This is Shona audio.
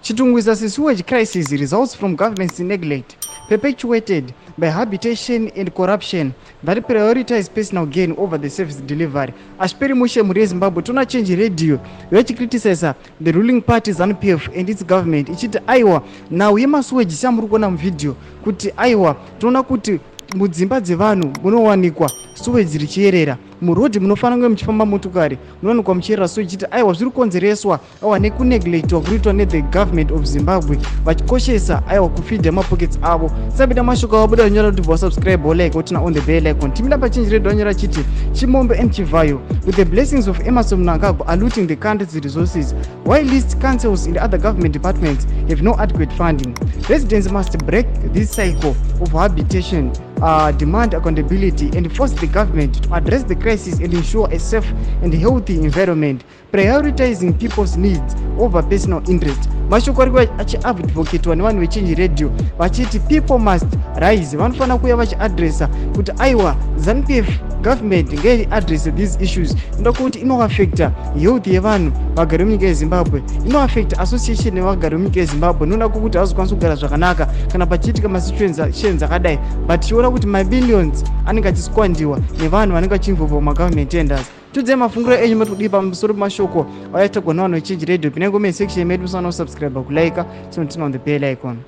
Chitungwiza sewage crisis results from government's neglect perpetuated by habitation and corruption that prioritize personal gain over the service delivery. Hazviperi mushe, mhuri yeZimbabwe. Tona Change Radio vachicriticiza the ruling party ZANU-PF and its government, ichiti aiwa, nhau yemasewage samuri kuona muvhidhiyo kuti aiwa, toona kuti mudzimba dzevanhu munowanikwa sewage richiyerera, murodhi munofanira kunge muchifamba motokari munowanikwa muchiyerera sewage, ichiti aiwa, zviri kukonzereswa aiwa nekuneglectwa kuriitwa nethe government of Zimbabwe, vachikoshesa aiwa kufeeda mapockets avo. Sabida mashoko awabuda nyora kuti wasubscribe, wolike, woturn on the bell icon. Timida paChange Radio vanyora chiti Chimombe and Chivayo, with the blessings of Emmerson Mnangagwa, are looting the country's resources while councils and other government departments have no adequate funding. Residents must break this cycle of habitation, demand accountability and force the government to address the crisis and ensure a safe and healthy environment, prioritizing people's needs over personal interest. Mashoko ari achiadvocatwa nevanhu veChange Radio vachiti people must rise, vanofanira kuuya vachiadresa kuti aiwa, ZANU-PF government ngaiadrese these issues, inoda kuti inoafecta health yevanhu vagari vemunyika yeZimbabwe, inoafecta association yevagari vemunyika yeZimbabwe, inoda kuti havazokwanisi kugara zvakanaka kana pachiitika masituations akadai. But tichiona kuti mabillions anenge achisquanderwa nevanhu vanenge vachiinvolva mumagovernment tenders. Tiudzei mafungiro enyu, mati kudii pamusoro pemashoko aitagwa nevanhu veChange Radio. Pinai comment section medu, musana kusubscribe, kulike, turn on the bell icon.